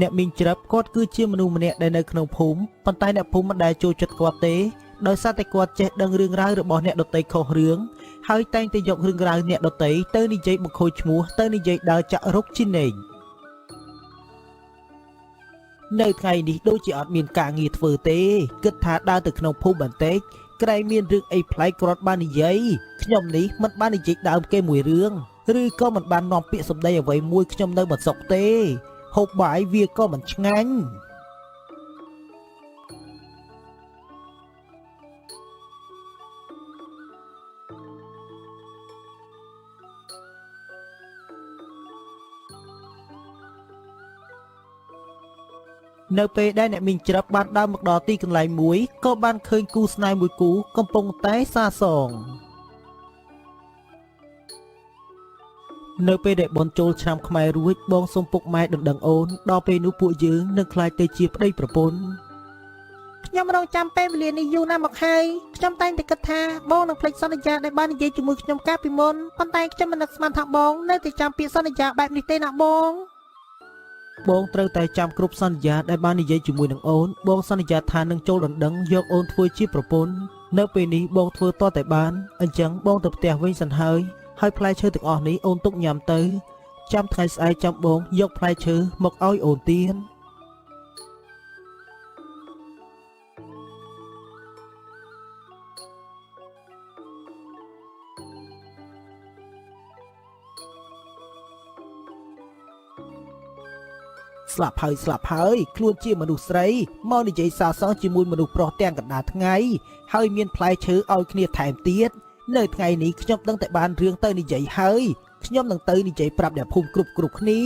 អ្នកមីងច្រឹបគាត់គឺជាមនុស្សម្នាក់ដែលនៅក្នុងភូមិប៉ុន្តែអ្នកភូមិមិនដែលចូលចិត្តគាត់ទេដោយសារតែគាត់ចេះដឹងរឿងរ៉ាវរបស់អ្នកដទៃខុសរឿងហើយតែងតែយករឿងរ៉ាវអ្នកដទៃទៅនិយាយបង្ខូចឈ្មោះទៅនិយាយដើរចាក់រុកជានេងនៅថ្ងៃនេះដូចជាអត់មានការងារធ្វើទេគិតថាដើរទៅក្នុងភូមិបន្តិចក្រែងមានរឿងអីប្លែកគ្រាន់បាននិយាយខ្ញុំនេះមិនបាននិយាយដើមគេមួយរឿងឬក៏មិនបាននាំពាក្យសម្ដីអ្វីមួយខ្ញុំនៅមិនសុខទេ ហូបបាយវាក៏មិនឆ្ងាញ់នៅពេលដែលអ្នកមីងច្រឹបបានដើរមកដល់ទីកន្លែងមួយក៏បានឃើញគូស្នេហ៍មួយគូកំពុងតែសាសងនៅពេលដែលបនចូលឆ្នាំខ្មែររួចបងសុំពុកម៉ែដណ្ដឹងអូនដល់ពេលនោះពួកយើងនឹងក្លាយទៅជាប្តីប្រពន្ធ ខ្ញុំរងចាំពេលវេលានេះយូរណាស់មកហើយខ្ញុំតែងតែគិតថាបងនឹងភ្លេចសន្យាដែលបាននិយាយជាមួយខ្ញុំកាលពីមុនប៉ុន្តែខ្ញុំមិននឹកស្មានថាបងនៅតែចាំពាក្យសន្យាបែបនេះទេណាបង បងត្រូវតែចាំគ្រប់សន្យាដែលបាននិយាយជាមួយនឹងអូនបងសន្យាថានឹងចូលដណ្ដឹងយកអូនធ្វើជាប្រពន្ធនៅពេលនេះបងធ្វើតតែបានអញ្ចឹងបងទៅផ្ទះវិញសិនហើយហើយផ្លែឈើទាំងអស់នេះអូនទុកញ៉ាំទៅចាំថ្ងៃស្អែកចាំបងយកផ្លែឈើមកឲ្យអូនទៀតស្លាប់ហើយស្លាប់ហើយខ្លួនជាមនុស្សស្រីមកនិយាយសាសងជាមួយមនុស្សប្រុសទាំងកណ្ដាលថ្ងៃហើយមានផ្លែឈើឲ្យគ្នាថែមទៀតនៅថ្ងៃនេះខ្ញុំដឹងតែបានរឿងទៅនិយាយហើយខ្ញុំនឹងទៅនិយាយប្រាប់អ្នកភូមិគ្រប់គ្រប់គ្នា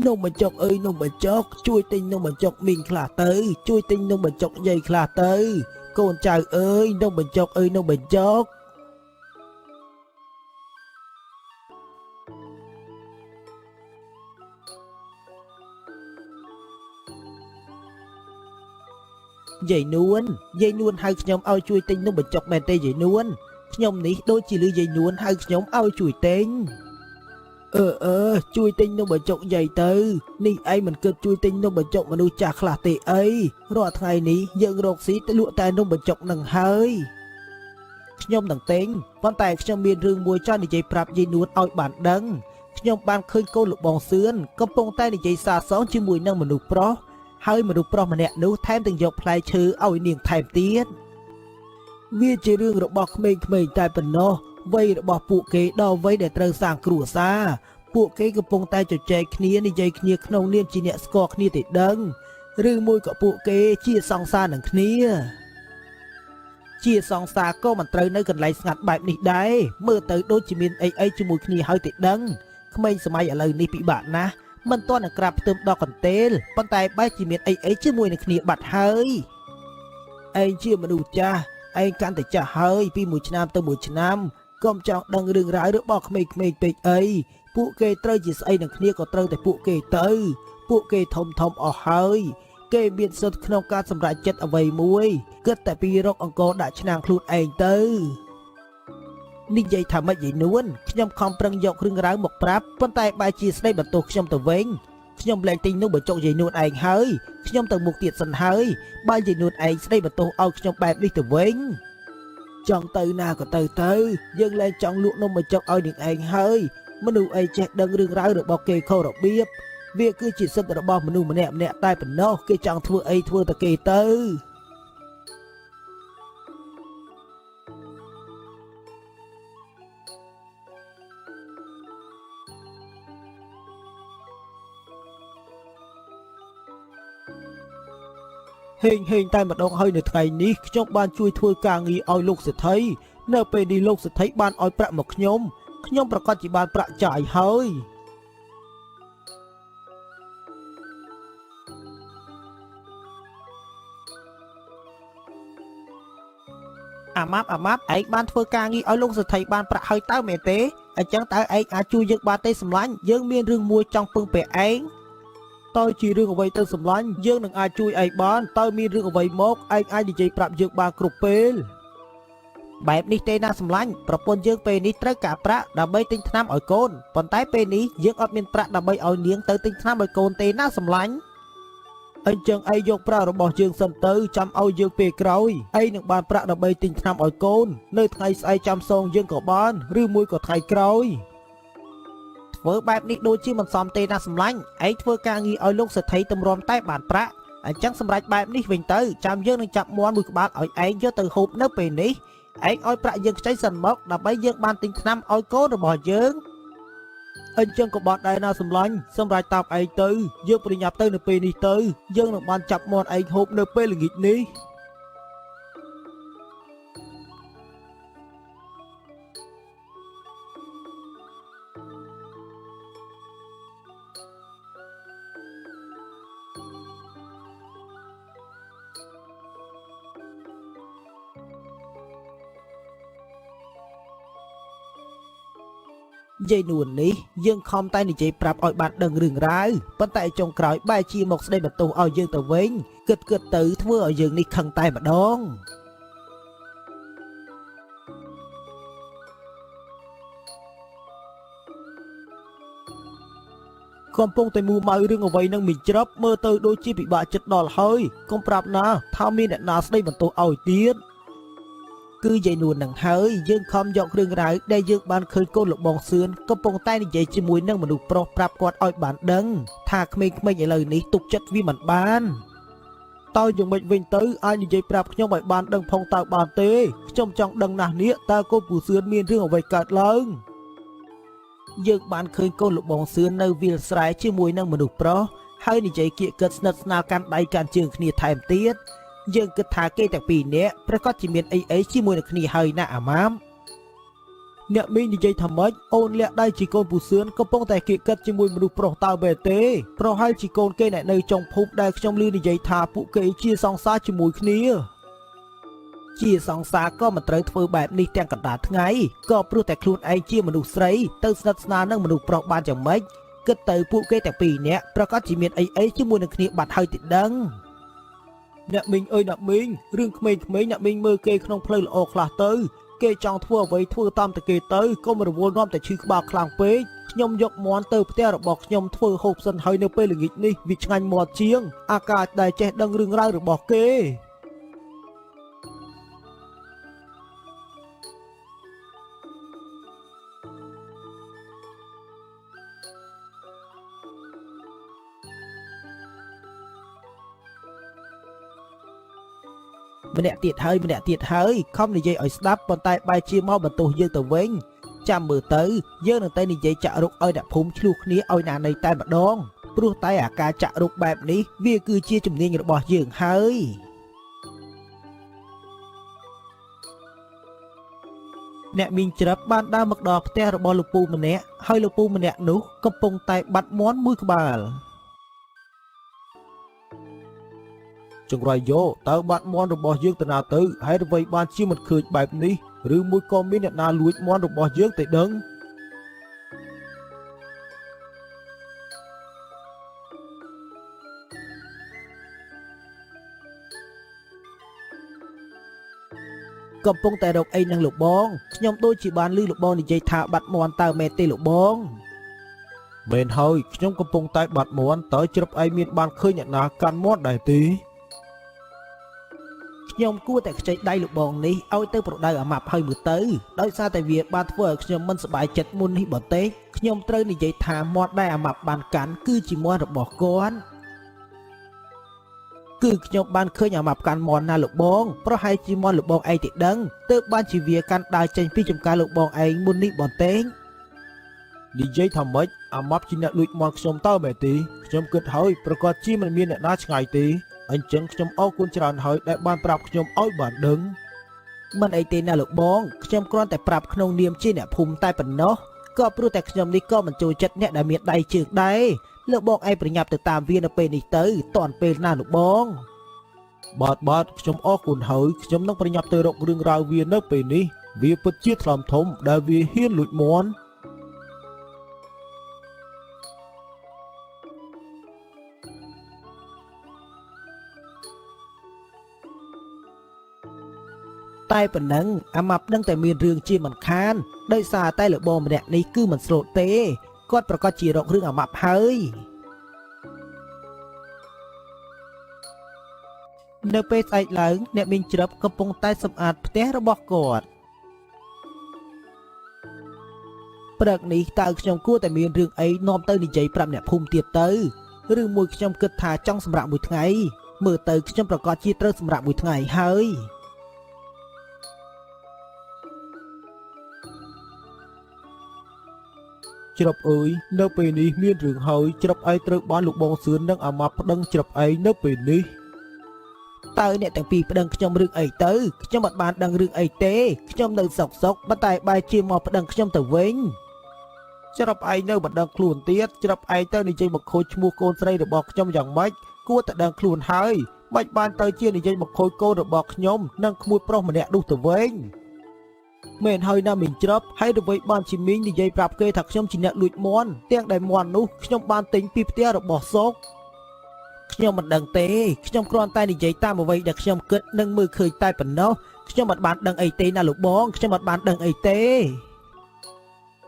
នំបញ្ចុកអើយនំបញ្ចុកជួយទិញនំបញ្ចុកមីងខ្លះទៅជួយទិញនំបញ្ចុកយាយខ្លះទៅកូនចៅអើយនំបញ្ចុកអើយនំបញ្ចុកយាយនួនយាយនួនហៅខ្ញុំឲ្យជួយទិញនំបញ្ចុកមែនទេយាយនួនខ្ញុំនេះដូចជាលឺយាយនួនហៅខ្ញុំឲ្យជួយទិញអឺអឺជួយទិញនំបញ្ចុកយាយទៅនេះឯងមិនគិតជួយទិញនំបញ្ចុកមនុស្សចាស់ខ្លះទេអីរាល់ថ្ងៃនេះយើងរកស៊ីទៅលក់តែនំបញ្ចុកនឹងហើយខ្ញុំនឹងទិញប៉ុន្តែខ្ញុំមានរឿងមួយចង់និយាយប្រាប់យាយនួនឲ្យបានដឹងខ្ញុំបានឃើញកូនលោកបងសឿនកំពុងតែនិយាយសាសងជាមួយនឹងមនុស្សប្រុសហើយមនុស្សប្រុសម្នាក់នោះថែមទាំងយកផ្លែឈើឲ្យនាងថែមទៀតវាជារឿងរបស់ក្មេងៗតែប៉ុណ្ណោះវ័យរបស់ពួកគេដល់វ័យដែលត្រូវសាងគ្រួសារពួកគេកំពុងតែជជែកគ្នានិយាយគ្នាក្នុងនាមជាអ្នកស្គាល់គ្នាទេដឹងឬមួយក៏ពួកគេជាសង្សារនឹងគ្នាជាសង្សារក៏មិនត្រូវនៅកន្លែងស្ងាត់បែបនេះដែរមើលទៅដូចជាមានអីអីជាមួយគ្នាហើយទេដឹងក្មេងសម័យឥឡូវនេះពិបាកណាស់មិនទាន់នឹងក្រាបផ្ទឹមដល់កន្ទេលប៉ុន្តែបែរជាមានអីអីជាមួយនឹងគ្នាបាត់ហើយឯងជាមនុស្សចាស់ឯងកាន់តែចាស់ហើយពីមួយឆ្នាំទៅមួយឆ្នាំកុំចង់ដឹងរឿងរ៉ាវរបស់ក្មេងៗពេកអីពួកគេត្រូវជាស្អីនឹងគ្នាក៏ត្រូវតែពួកគេទៅពួកគេធំធំអស់ហើយគេមានសិទ្ធិក្នុងការសម្រេចចិត្តអ្វីមួយគិតតែពីរកអង្គដាក់ឆ្នាំងខ្លួនឯងទៅនិយាយថាម៉េចយាយនួនខ្ញុំខំប្រឹងយករឿងរ៉ាវមកប្រាប់ប៉ុន្តែបែរជាស្ដីបន្ទោសខ្ញុំទៅវិញខ្ញុំលែងទិញនោះបញ្ចុកយាយនួនឯងហើយខ្ញុំទៅមុខទៀតសិនហើយបើយាយនួនឯងស្ដីបន្ទោសឲ្យខ្ញុំបែបនេះទៅវិញចង់ទៅណាក៏ទៅទៅយើងលែងចង់លក់នំបញ្ចុកឲ្យនាងឯងហើយមនុស្សអីចេះដឹងរឿងរ៉ាវរបស់គេខុសរបៀបវាគឺជាសិទ្ធិរបស់មនុស្សម្នាក់ម្នាក់តែប៉ុណ្ណោះគេចង់ធ្វើអីធ្វើតែគេទៅហេងហេងតែម្ដងហើយនៅថ្ងៃនេះខ្ញុំបានជួយធ្វើការងារឲ្យលោកសេដ្ឋីនៅពេលនេះលោកសេដ្ឋីបានឲ្យប្រាក់មកខ្ញុំខ្ញុំប្រកាសជាបានប្រាក់ចាយហើយអាម៉ាប់អាម៉ាប់ឯងបានធ្វើការងារឲ្យលោកសេដ្ឋីបានប្រាក់ហើយតើមែនទេ អញ្ចឹងតើឯងអាចជួយយើងបានទេសម្លាញ់យើងមានរឿងមួយចង់ពឹងពាក់ឯងតើជារឿងអ្វីទៅសម្លាញ់យើងនឹងអាចជួយឯងបានតើមានរឿងអ្វីមកឯងអាចនិយាយប្រាប់យើងបានគ្រប់ពេលបែបនេះទេណាសម្លាញ់ប្រពន្ធយើងពេលនេះត្រូវការប្រាក់ដើម្បីទិញថ្នាំឲ្យកូនប៉ុន្តែពេលនេះយើងអត់មានប្រាក់ដើម្បីឲ្យនាងទៅទិញថ្នាំឲ្យកូនទេណាសម្លាញ់អញ្ចឹងឯងយកប្រាក់របស់យើងសិនទៅចាំឲ្យយើងពេលក្រោយឯងនឹងបានប្រាក់ដើម្បីទិញថ្នាំឲ្យកូននៅថ្ងៃស្អែកចាំសងយើងក៏បានឬមួយក៏ថ្ងៃក្រោយធ្វើបែបនេះដូចជាមិនសមទេណាសម្លាញ់ឯងធ្វើការងារឲ្យលោកសេដ្ឋីទម្រាំតែបានប្រាក់អញ្ចឹងសម្រេចបែបនេះវិញទៅចាំយើងនឹងចាប់មាន់មួយក្បាលឲ្យឯងយកទៅហូបនៅពេលនេះឯងឲ្យប្រាក់យើងខ្ចីសិនមកដើម្បីយើងបានទិញថ្នាំឲ្យកូនរបស់យើងអញ្ចឹងក៏បានដែរណាសម្លាញ់សម្រាប់តាមឯងទៅយើងប្រញាប់ទៅនៅពេលនេះទៅយើងនឹងបានចាប់មាន់ឯងហូបនៅពេលល្ងាចនេះយាយនួននេះយើងខំតែនិយាយប្រាប់ឲ្យបានដឹងរឿងរ៉ាវប៉ុន្តែចុងក្រោយបែរជាមកស្ដីបន្ទោសឲ្យយើងទៅវិញគិតគិតទៅធ្វើឲ្យយើងនេះខឹងតែម្ដងកំពុងតែមួម៉ៅរឿងអ្វីនឹងមីច្រាប់មើលទៅដូចជាពិបាកចិត្តដល់ហើយកុំប្រាប់ណាថាមានអ្នកណាស្ដីបន្ទោសឲ្យទៀតគឺយាយនួននឹងហើយយើងខំយករឿងរ៉ាវដែលយើងបានឃើញកូនលបងសឿនកំពុងតែនិយាយជាមួយនឹងមនុស្សប្រុសប្រាប់គាត់ឲ្យបានដឹងថាក្មេងៗឥឡូវនេះទុកចិត្តវាមិនបានតើយ៉ាងម៉េចវិញទៅអាចនិយាយប្រាប់ខ្ញុំឲ្យបានដឹងផងតើបានទេខ្ញុំចង់ដឹងណាស់នេះតើកូនពូសឿនមានរឿងអ្វីកើតឡើងយើងបានឃើញកូនលបងសឿននៅវាលស្រែជាមួយនឹងមនុស្សប្រុសហើយនិយាយគៀកគិតស្និទ្ធស្នាលកាន់ដៃកាន់ជើងគ្នាថែមទៀតយើងគិតថាគេទាំងពីរនាក់ប្រកាសជាមានអីៗជាមួយនឹងគ្នាហើយណាអាម៉ាមអ្នកមីងនិយាយថាម៉េចអូនលាក់ដៃជាកូនពូសឿនកំពុងតែគៀកគិតជាមួយមនុស្សប្រុសតើបែរទេប្រហែលជាកូនគេអ្នកនៅចុងភូមិដែលខ្ញុំឮនិយាយថាពួកគេជាសង្សារជាមួយគ្នាជាសង្សារក៏មិនត្រូវធ្វើបែបនេះទាំងកណ្ដាលថ្ងៃក៏ព្រោះតែខ្លួនឯងជាមនុស្សស្រីទៅស្និទ្ធស្នាលនឹងមនុស្សប្រុសបានយ៉ាងម៉េចគិតទៅពួកគេទាំងពីរនាក់ប្រកាសជាមានអីៗជាមួយនឹងគ្នាបាត់ហើយទីដឹងអ្នកមីងអើយអ្នកមីងរឿងក្មេងៗអ្នកមីងមើលគេក្នុងផ្លូវល្អខ្លះទៅគេចង់ធ្វើអ្វីធ្វើតាមតែគេទៅកុំរវល់នាំតែឈឺក្បាលខ្លាំងពេកខ្ញុំយកមាន់ទៅផ្ទះរបស់ខ្ញុំធ្វើហូបសិនហើយនៅពេលល្ងាចនេះវាឆ្ងាញ់មាត់ជាងអាកាសដែលចេះដឹងរឿងរ៉ាវរបស់គេម្នាក់ទៀតហើយម្នាក់ទៀតហើយខំនិយាយឲ្យស្ដាប់ប៉ុន្តែបែរជាមកបន្ទោសយើងទៅវិញចាំមើលទៅយើងនឹងតែនិយាយចាក់រុកឲ្យអ្នកភូមិឆ្លោះគ្នាឲ្យណានៃតែម្ដងព្រោះតែអាការចាក់រុកបែបនេះវាគឺជាជំនាញរបស់យើងហើយអ្នកមីងច្រាប់បានដើរមកដល់ផ្ទះរបស់លោកពូម្នាក់ហើយលោកពូម្នាក់នោះកំពុងតែបាត់មាន់មួយក្បាលចង្រៃយោតើបាត់មាន់របស់យើងទៅណាទៅហើយអ្វីបានជាមិនឃើញបែបនេះឬមួយក៏មានអ្នកណាលួចមាន់របស់យើងទៅដឹងកំពុងតែរកអីនឹងលោកបងខ្ញុំដូចជាបានឮលោកបងនិយាយថាបាត់មាន់តើមែនទេលោកបងមែនហើយខ្ញុំកំពុងតែបាត់មាន់តើជ្រឹបឯងមានបានឃើញអ្នកណាកាន់មាន់ដែរទេខ្ញុំគួរតែខ្ចីដៃលោកបងនេះឲ្យទៅប្រដៅអាម៉ាប់ហើយមើលទៅដោយសារតែវាបានធ្វើឲ្យខ្ញុំមិនសប្បាយចិត្តមុននេះបន្តិចខ្ញុំត្រូវនិយាយថាមាត់ដែលអាម៉ាប់បានកាន់គឺជាមាត់របស់គាត់គឺខ្ញុំបានឃើញអាម៉ាប់កាន់មាន់ណាលោកបងប្រហែលជាមាន់លោកបងឯងទេដឹងទើបបានជាវាកាន់ដើរចេញពីចំការលោកបងឯងមុននេះបន្តិចនិយាយថាម៉េចអាម៉ាប់ជាអ្នកលួចមាន់ខ្ញុំតើមែនទេខ្ញុំគិតហើយប្រកាសជាមិនមានអ្នកណាឆ្ងាយទេអញ្ចឹងខ្ញុំអរគុណច្រើនហើយដែលបានប្រាប់ខ្ញុំឲ្យបានដឹងមិនអីទេណាលោកបងខ្ញុំគ្រាន់តែប្រាប់ក្នុងនាមជាអ្នកភូមិតែប៉ុណ្ណោះក៏ព្រោះតែខ្ញុំនេះក៏មិនចូលចិត្តអ្នកដែលមានដៃជើងដែរលោកបងឯងប្រញាប់ទៅតាមវានៅពេលនេះទៅតាន់ពេលណាលោកបងបាទខ្ញុំអរគុណហើយខ្ញុំនឹងប្រញាប់ទៅរករឿងរ៉ាវវានៅពេលនេះវាពិតជាថ្លំធំដែលវាហ៊ានលួចមាន់ តែប៉ុណ្ណឹងអាម៉ាប់ដឹងតែមានរឿងជាមិនខានដោយសារតែលបងម្នាក់នេះគឺមិនស្លូតទេគាត់ប្រកាសជារករឿងអាម៉ាប់ហើយនៅពេលស្អែកឡើងអ្នកមានជ្រឹបកំពុងតែសម្អាតផ្ទះរបស់គាត់ព្រឹកនេះតើខ្ញុំគួរតែមានរឿងអីនាំទៅនិយាយប្រាប់អ្នកភូមិទៀតទៅឬមួយខ្ញុំគិតថាចង់សម្រាកមួយថ្ងៃមើលទៅខ្ញុំប្រកាសជាត្រូវសម្រាកមួយថ្ងៃហើយ ច្រឹបអើយនៅពេលនេះមានរឿងហើយច្រឹបឯងត្រូវបានលោកបងសឿននិងអាម៉ាប់ប្តឹងច្រឹបឯងនៅពេលនេះ តើអ្នកទាំងពីរប្តឹងខ្ញុំរឿងអីទៅខ្ញុំអត់បានដឹងរឿងអីទេខ្ញុំនៅសុកសុកប៉ុន្តែបែរជាមកប្តឹងខ្ញុំទៅវិញ ច្រឹបឯងនៅមិនដឹងខ្លួនទៀតច្រឹបឯងទៅនិយាយមកខូចឈ្មោះកូនស្រីរបស់ខ្ញុំយ៉ាងម៉េចគួរតែដឹងខ្លួនហើយមិនបានទៅជានិយាយមកខូចកូនរបស់ខ្ញុំនិងក្មួយប្រុសម្នាក់នោះទៅវិញ មែនហើយណាមីងច្រឹបហើយអ្វីបានជាមីងនិយាយប្រាប់គេថាខ្ញុំជាអ្នកលួចមាន់ទាំងដែលមាន់នោះខ្ញុំបានទិញពីផ្ទះរបស់សុកខ្ញុំមិនដឹងទេខ្ញុំគ្រាន់តែនិយាយតាមអ្វីដែលខ្ញុំគិតនិងមើលឃើញតែប៉ុណ្ណោះខ្ញុំមិនបានដឹងអីទេណាលោកបងខ្ញុំមិនបានដឹងអីទេ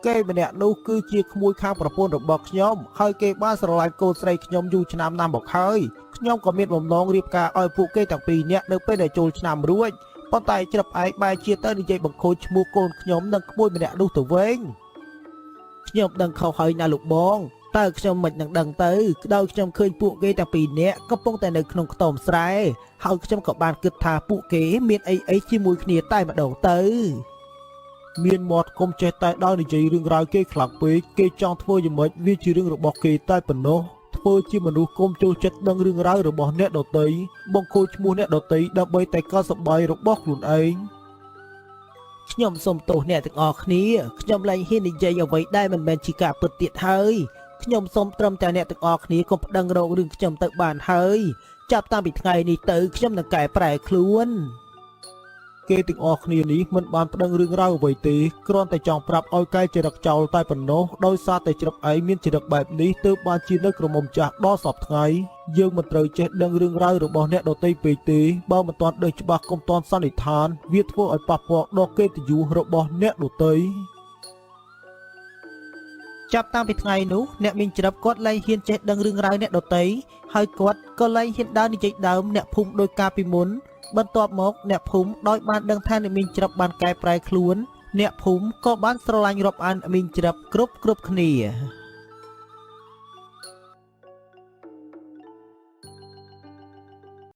គេម្នាក់នោះគឺជាក្មួយខាងប្រពន្ធរបស់ខ្ញុំហើយគេបានស្រឡាញ់កូនស្រីខ្ញុំយូរឆ្នាំណាស់មកហើយខ្ញុំក៏មានបំណងរៀបការឲ្យពួកគេទាំងពីរនាក់នៅពេលដែលចូលឆ្នាំរួចប៉ុន្តែច្រឹបឯងបែរជាទៅនិយាយបង្ខូចឈ្មោះកូនខ្ញុំនិងក្មួយម្នាក់នោះទៅវិញ ខ្ញុំដឹងខុសហើយណាលោកបងតើខ្ញុំមិននឹងដឹងទៅដោយខ្ញុំឃើញពួកគេទាំងពីរនាក់កំពុងតែនៅក្នុងខ្ទមស្រែហើយខ្ញុំក៏បានគិតថាពួកគេមានអីអីជាមួយគ្នាតែម្ដងទៅ មានមាត់កុំចេះតែដើរនិយាយរឿងរ៉ាវគេខ្លាំងពេកគេចង់ធ្វើយ៉ាងម៉េចវាជារឿងរបស់គេតែប៉ុណ្ណោះធ្វើជាមនុស្សកុំចូលចិត្តដឹងរឿងរ៉ាវរបស់អ្នកដទៃបង្ខូចឈ្មោះអ្នកដទៃដើម្បីតែការសប្បាយរបស់ខ្លួនឯង ខ្ញុំសូមទោសអ្នកទាំងអស់គ្នាខ្ញុំលែងហ៊ាននិយាយអ្វីដែលមិនមែនជាការពិតទៀតហើយខ្ញុំសូមត្រឹមតែអ្នកទាំងអស់គ្នាកុំប្តឹងរករឿងខ្ញុំទៅបានហើយចាប់តាំងពីថ្ងៃនេះទៅខ្ញុំនឹងកែប្រែខ្លួន គេទាំងអស់គ្នានេះមិនបានប្តឹងរឿងរ៉ាវអ្វីទេគ្រាន់តែចង់ប្រាប់ឲ្យកែចរិតចោលតែប៉ុណ្ណោះដោយសារតែច្រឹកឯងមានចរិតបែបនេះទើបបានជានៅក្រមុំចាស់ដល់សពថ្ងៃយើងមិនត្រូវចេះដឹងរឿងរ៉ាវរបស់អ្នកដទៃពេកទេបើមិនទាន់ដឹងច្បាស់កុំទាន់សន្និដ្ឋានវាធ្វើឲ្យប៉ះពាល់ដល់កិត្តិយសរបស់អ្នកដទៃ ចាប់តាំងពីថ្ងៃនោះអ្នកមានច្រឹបគាត់លែងហ៊ានចេះដឹងរឿងរ៉ាវអ្នកដទៃហើយគាត់ក៏លែងហ៊ានដើរនិយាយដើមអ្នកភូមិដោយកាលពីមុនបន្ទាប់មកអ្នកភូមិដោយបានដឹងថាអ្នកមានច្រឹបបានកែប្រែខ្លួនអ្នកភូមិក៏បានស្រឡាញ់រាប់អានអ្នកមានច្រឹបគ្រប់គ្រប់គ្នា។